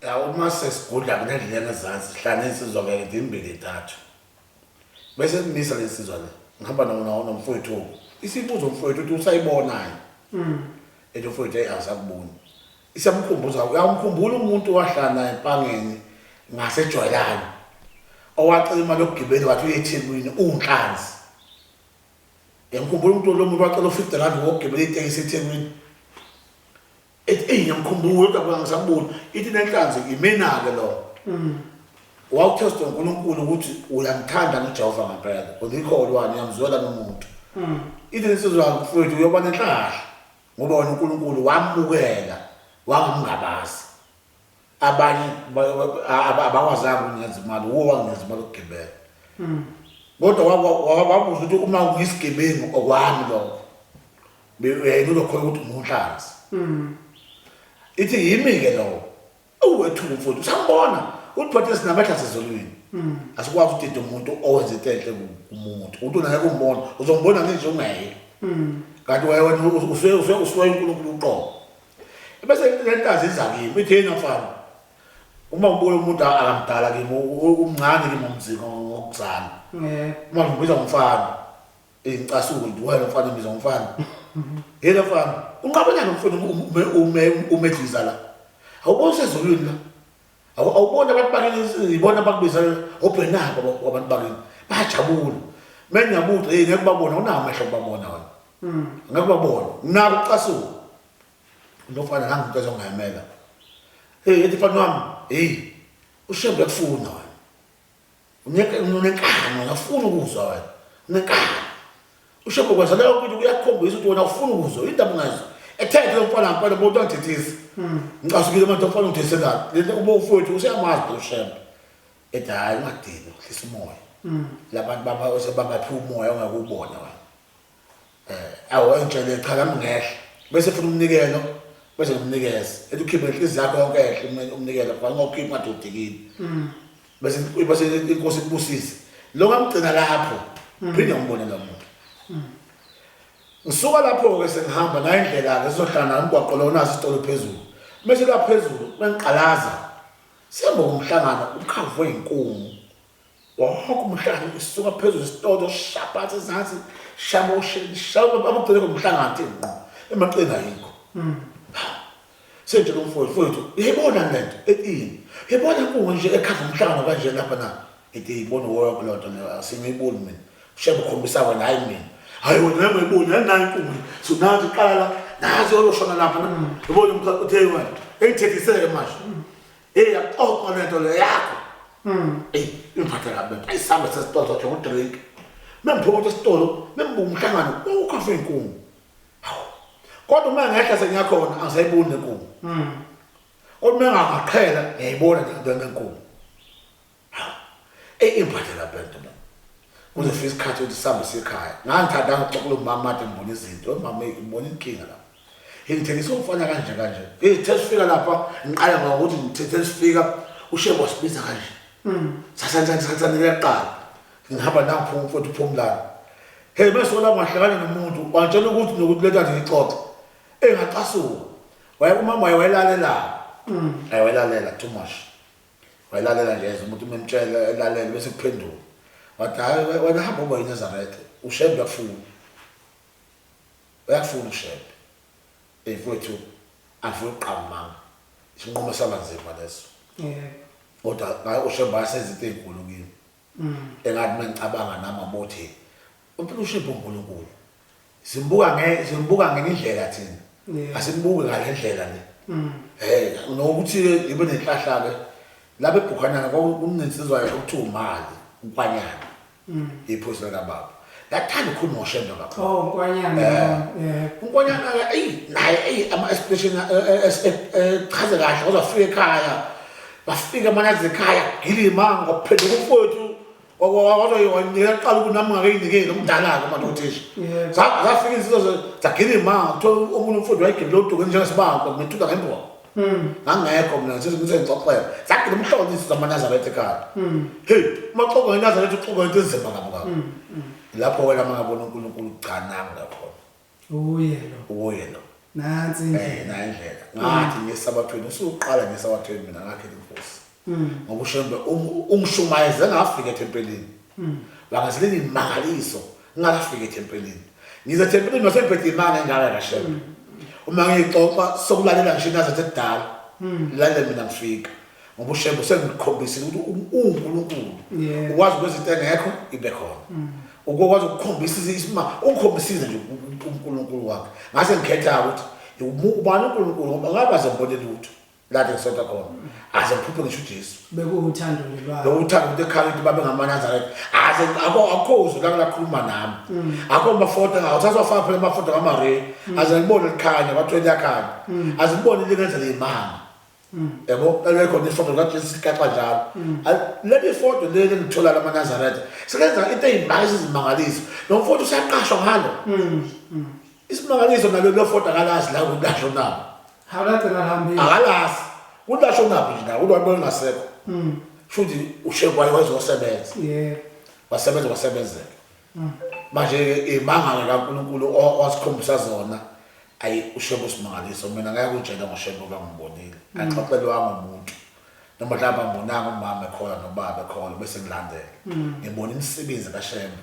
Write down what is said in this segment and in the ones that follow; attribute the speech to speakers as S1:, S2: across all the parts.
S1: Ya uma sesigudla kunendlela engezansi sihlala nensizwa ke ngimbili intathu. Bese simisa lensizwa le. Ngihamba nomfowethu. Isibuzo umfowethu uthi usayibonayo. Ethi umfowethu hey angisakuboni. Isiyamkhumbuza uyamkhumbula umuntu owahlala naye empangeni ngasejwayelani. Owacela imali yokugibela wathi uye eThekwini uwunhlanzi. Ngiyamkhumbula umuntu lo muntu wacela u-50 rand wokugibela itekisi eThekwini. Ethi eyi ngiyamkhumbula kodwa mina ngisakuboni. Ithi nenhlanzi imina-ke lo. Wawuthestwa uNkulunkulu ukuthi uyamthanda noJehova ngempela. Ulikholwa uyamzwela nomuntu. Ithi insizwa mfowethu uyoba nenhlahla ngoba wena uNkulunkulu wamukela wangamngabazi. Abanye abakwazanga ukungenza imali, wuwe wangenza imali yokugibela. Kodwa wabuza ukuthi uma ngiyisigebengu okwami lokho. Yena uzokholwa ukuthi umunhlanzi. Ithi yimi-ke lowo. Uwethuka umfowethu usambona uthi phathe sinamehla sezulwini. Asikwazi ukudida umuntu owenza into enhle kumuntu. Umuntu ngeke umbone, uzombona nje ungeke. Kanti wena usuke uNkulunkulu uqobo. Bese lenkazi iza kimi ithi yena mfana. Uma ngibuka umuntu akamdala kimi umncane kimi ngomzimba ngokuzala.
S2: Yebo.
S1: Uma ngimbiza ngomfana ngicasuke nje wena mfana ngibiza ngomfana. Yena mfana unqabanyana umfana ume umedliza la. Awuboni usezulwini la. Awuboni abantu bakini ibona abakubiza oBernard abantu bakini. Bayajabula. Mengiyabuza hey ngeke babona unawo amehlo kubabona wena. Ngeke babona. Nako ucasuka. Lofana nangu into ezongayimela. Hey ethi mfana wami, hey uShembe uyakufuna wena. Unenkani wena ufuna ukuzwa wena. Unenkani. UShembe kwenza leyo ukuthi uyakukhombisa ukuthi wena ufuna ukuzwa indaba ungezwa. Ethethe lo mfana ngempela umuntu angithethisa. Ngicasukile manje umfana ungithethise ngani? Lento uma ufowethu useyamazi phela uShembe. Ethi hayi ungadini, hlisa umoya. Labantu baba osebabaphi umoya ongakubona wena. Awu engitshele cha nami ngehla bese funa umnikelo bese ngimnikeza ethi ukhiphe inhliziyo yakho yonke ehle umnikelo ngoba ngawukhipha ngathi udikile bese inkosi ikubusise lo ngamgcina lapho phinde ngibone lo muntu ngisuka lapho-ke sengihamba nayo indlela-ke sizohlala umgwaqo lo naso isitolo phezulu bese la phezulu bengiqalaza sihamba ngomhlangano ukhavwe inkungu Wonke umhlangano usuka phezulu isitolo shapha ezansi shama ushini shama abugcine ngomhlangano thi ngqo emaceni ayikho. Senje lo mfowethu mfowethu uyayibona lento etini uyayibona inkungu nje ekhava umhlangano kanje lapha na ethi ibona wonke lento leyo asingiyiboni mina shebe ukhombisa wena hayi mina hayi wena ngeke uyibone nayi inkungu so nathi qala la nazi oyoshona lapha na yabona umkha uthe wena engithethiseke manje Hey yaxoxa lento le yakho. Ey ingiphatha kabi lento. Ayisambe sesitolo sothenga udrink. Mengiphuma esitolo, mengibuka umhlangano, ukhafe inkungu. Hawu. Kodwa uma ngehla sengiyakhona angisayiboni lenkungu. Kodwa uma ngangaqhela ngiyayibona nje into enkungu. Hawu. Ey ingiphatha kabi lento mina. Kuze fika isikhathi ukuthi sihambe siyekhaya. Ngangithanda ngixoxa umama made ngibona izinto, umama ngibona inkinga la. Ngithengisa umfana kanje kanje. Ngithe sifika lapha ngiqala ngokuthi ngithe sifika uShembe wasibiza kanje. Sasanjani sasanjani liyaqala. Ngihamba nangiphuma umfowethu uphumlana. Hey bese wona ngahlangana nomuntu wantshela ukuthi nokuthi letha ngixoxe. Engacasuka. Waye umama wayelalela. Ayelalela too much. Wayelalela nje ezwa umuntu memtshela elalela bese kuphendula. Wathi hayi wena hamba uba yiNazaretha uShembe uyakufuna. Uyakufuna uShembe. Ey mfowethu angifuni ukuqamba amanga. Isinqumo saba nzima leso.
S2: Yebo.
S1: Kodwa uShembe wasenza into ezinkulu kimi. Engathi mengicabanga nami amothi umpilo uShembe uNkulunkulu. Simbuka nge simbuka ngenye indlela thina. Asimbuki ngale ndlela le. Eh nokuthi ibe nenhlahla ke lapha eBhukhanana kwakunensizwa okuthiwa uMali uNkwanyana. Iphoyisa likababa. Lathanda ukukhuluma ngoShembe kakhulu.
S2: Oh uNkwanyana.
S1: Eh. UNkwanyana ke eyi naye eyi ama expression chaze kahle kodwa afike ekhaya. Bafika amanazi ekhaya gilima ngophenduka umfowethu wazoyiwanika kuqala ukuthi nami ngake umdala-ke manje uthisha zafika insizwa zagila imanga kuthiwa omunye umfundi wayegibele uduke njengesibambo ngithuka ngembobo ngangekho mina sengixoxela zagila umhlolo insizwa amanazaretha ekhaya heyi uma uxoxa ngenazaretha uxoxa into enzima kabi kabi lapho wena uma ngabona uNkulunkulu cha nangu ngakhona
S2: uye lo
S1: uye lo.
S2: Nansi indlela.
S1: Nayi indlela. Ngathi ngesabathweni usuqala ngesabathweni mina ngakhela inkosi. Ngoba uShembe ungishumayeze ngafika ethempelini. Wangazilela imangaliso ngingakafika ethempelini. Ngize ethempelini masengiphethe imali engaka kaShembe. Uma ngiyixoxa sokulalela ngisho inazathi ekudala. Lalela mina ngifika. Ngoba uShembe usengikhombisile ukuthi uNkulunkulu. Ukwazi ukwenza into engekho ibe khona. Ukwazi ukukhombisa isima ungikhombisile nje uNkulunkulu wakhe. Ngase ngikhetha ukuthi ubani uNkulunkulu ngoba ngabe ngibone lutho. Lade ngisonta khona. Aze ngiphuphe ngisho uJesu.
S2: Bekuwuthando nje lwakhe.
S1: Bekuwuthando ukuthi ekhaya ukuthi babe ngamaNazaretha. Aze akho akho uzwi la lakhuluma nami. Akho amafoto ngawuthatha wafaka phela amafoto kaMaria. Aze ngibone likhanya kwathiwa liyakhanya. Aze ngibone lingenzela imanga. Yabo lalekhona ifoto kaJesu sikaxa njalo. Leli foto leli engithola lamaNazaretha. Selenza into eyimangaliso izimangaliso. Lo mfoto usaqashwa ngalo. Isimangaliso nalo lo foto akalazi la kulasho nabo.
S2: Akagcina lihambile.
S1: Akalazi. Kulasho nabo nje la ulwabona ngasekho. Shuthi uShembe wayezosebenza.
S2: Yebo.
S1: Wasebenza wasebenzeka. Manje imangalo kaNkuluNkulu owasikhombisa zona ayi uShembe usimangaliso mina ngeke utshele ngoShembe ngoba ngibonile. Axoxelwanga umuntu. Noma mhlawumbe angibonanga umama ekhona nobaba ekhona bese ngilandela. Ngibona imisebenzi kaShembe.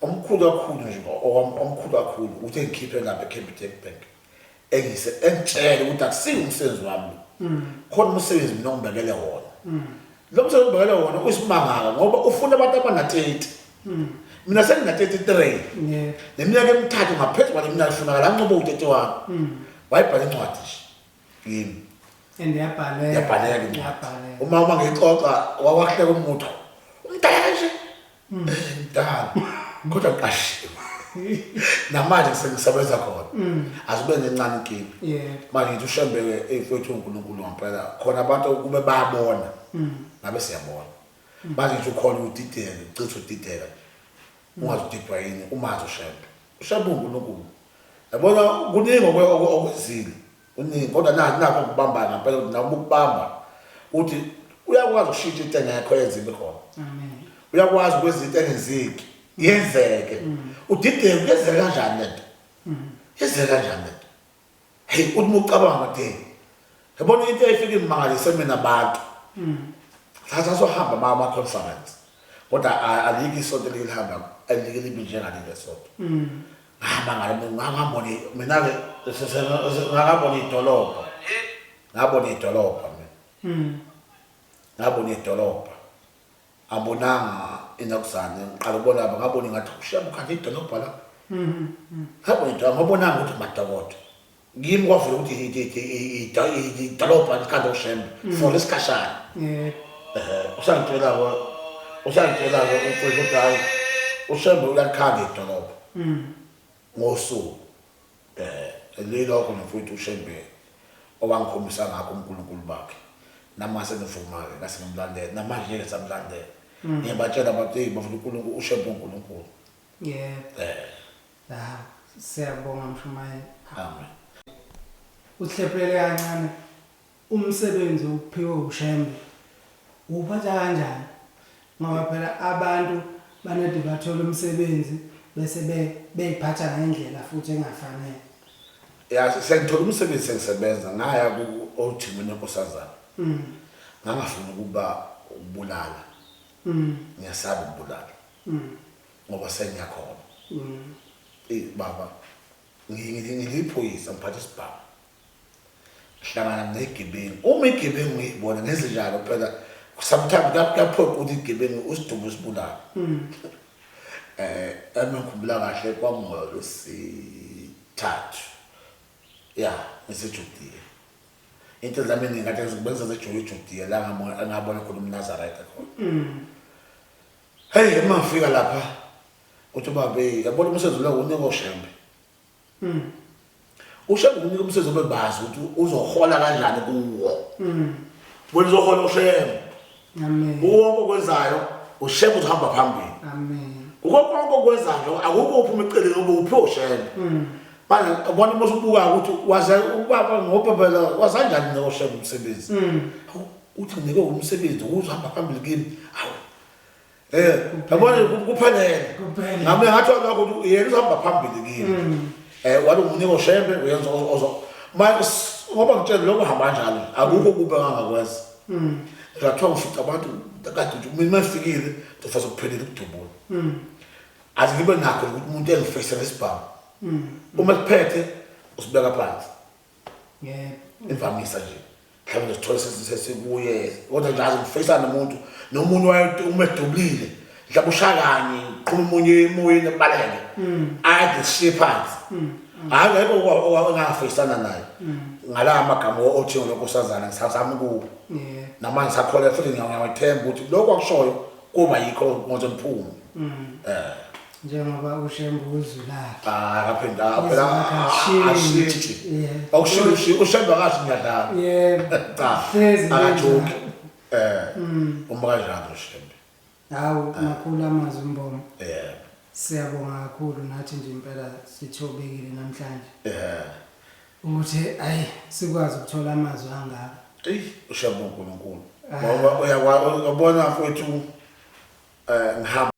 S1: Omkhulu kakhulu nje omkhulu kakhulu ukuthi engikhiphe lapha eCapitec Bank. Engise engitshele ukuthi akusiwo umsebenzi wami lo. Khona umsebenzi mina ongibekele wona. Lo msebenzi ongibekele wona uyisimangalo ngoba ufuna abantu abana-30. Mina sengina-33.
S2: Yebo.
S1: Neminyaka emithathu ngaphezu kwale minyaka efunakala anqobe u-31. Wayibhala incwadi nje kimi.
S2: And yabhaleka.
S1: Yabhaleka incwadi.
S2: Yabhaleka.
S1: Uma ngixoxa wawahleka umuntu. Umdala kanje. Mdala. Kodwa ngiqashiwe. Namanje sengisebenza khona. Azibe nencane inkinga.
S2: Yebo.
S1: Manje ngithi uShembe ke mfowethu uNkulunkulu ngempela khona abantu kube bayabona. Ngabe siyabona. Manje ngithi ukhona udideka, ucitha udideka. Ungazi udidwa yini umazi uShembe. UShembe uNkulunkulu. Yabona kuningi okwenzile. Kuningi kodwa nakho ukubamba ngempela ukuthi noma ukubamba uthi uyakwazi ukushintsha into engekho yenze ibe khona.
S2: Amen.
S1: Uyakwazi ukwenza into engenzeki yenzeke. Udideke kuyenzeka kanjani lento? Yenzeka kanjani lento? Hey uthi mucabanga ukuthi yabona into efika imangalise mina abantu. Thatha sohamba ama conference. Kodwa alikho isonto elihamba elike libi njengaleli sonto. Ngihamba ngale ngangabona mina ke ngangabona idolobha. Ngabona idolobha mina. Ngabona idolobha. Abonanga inokuzane ngiqala ukubona lapha ngabona ngathi uShembe ukhanti idolobha la. Ngabona idolobha ngabonanga ukuthi madokodo. Kimi kwavula ukuthi idolobha likhanda uShembe for isikhashana.
S2: Yebo.
S1: Usangitshela ke usangitshela ke umfowethu ukuthi hayi uShembe uyalikhanda idolobha. Ngosuku. Lilokho mfowethu uShembe owangikhombisa ngakho uNkulunkulu bakhe. Nami sengivuma-ke ngase ngimlandela namanje ngeke samlandela. Ngiyabatshela abantu hey bafuna uNkulunkulu uShembe uNkulunkulu.
S2: Yebo. La siyabonga mshumayeli.
S1: Amen.
S2: Uhlephele kancane umsebenzi uphiwe uShembe. Uphatha kanjani? Ngoba phela abantu banede bathola umsebenzi bese beyiphatha ngendlela futhi engafanele.
S1: Ya sengithola umsebenzi sengisebenza ngaya ku othimini enkosazana. Ngangafuni ukuba ukubulala. Ngiyasaba ukubulala. Ngoba sengiyakhona. Eh baba ngiliphoyisa ngiphatha isibhamu. Ngihlangana negebengu. Uma igebengu ngiyibona ngenze njalo phela sometimes kuyaphoqa ukuthi igebengu usidumo usibulale. Engikhumbula kahle kwangolwesithathu. Ya, ngiseJudiya. Into zami ngingathi ngizokwenza seJudiya la ngabona khona umNazaretha khona. Hey uma ngifika lapha uthi ubaba hey yabona umsebenzi lo unika oShembe. uShembe unika umsebenzi obebazi ukuthi uzohola kanjani kuwo. Wena uzohola uShembe.
S2: Amen.
S1: Wonke okwenzayo uShembe uzohamba phambili.
S2: Amen.
S1: Kukho konke okwenzayo akukho uphuma eceleni ngoba uphiwe uShembe. Manje ubona uma usubuka ukuthi waze ubaba ngoba phela wazanjani noShembe umsebenzi. Uthi nginike umsebenzi uzohamba phambili kimi. Hawu. Yabona kuphelele.
S2: Kuphelele.
S1: Ngabe ngathi lokho yena uzohamba phambili kimi. Wathi unginika uShembe uyenza ozo manje ngoba ngitshela lokho hamba kanjalo akukho kube ngangakwenza. Ngathiwa ngifica abantu kade nje mina mafikile ngizofa sokuphelile ukudubula. Aze ngibe nakho ukuthi umuntu engifese ngesibhamu. Uma siphethe usibeka phansi.
S2: Yebo.
S1: Imvamisa nje. Mhlawumbe sithole sesikuye kodwa nje aze ngifeyisane nomuntu nomunye waye uma edubulile mhlawumbe ushaya kanye qhuma umunye emoyeni kubaleke ade sishiye phansi. Hayi akekho engafeyisana naye. Ngala amagama othingo lonkosazana ngisazama ukuwo.
S2: Yebo.
S1: Namanje ngisakholelwa futhi ngiyawathemba ukuthi lokho akushoyo kuba yikho ngoze ngiphume.
S2: Njengoba uShembe uzwi lakhe.
S1: Ah, akaphinda
S2: Izwi
S1: phela
S2: lakhe alishintshi.
S1: ashintshi.
S2: Yebo.
S1: Awushintshi uShembe akathi ngiyadlala.
S2: Yebo.
S1: Cha.
S2: Hlezi
S1: Akajoki.
S2: linjalo.
S1: Uma kanjalo uShembe.
S2: Hawu makhulu amazwi Mboma.
S1: Yebo.
S2: Siyabonga kakhulu nathi nje impela sithobekile namhlanje.
S1: Yebo.
S2: Ukuthi ayi sikwazi ukuthola amazwi angaka.
S1: Eyi uShembe uNkulunkulu. Ngoba uyabona mfowethu ngihamba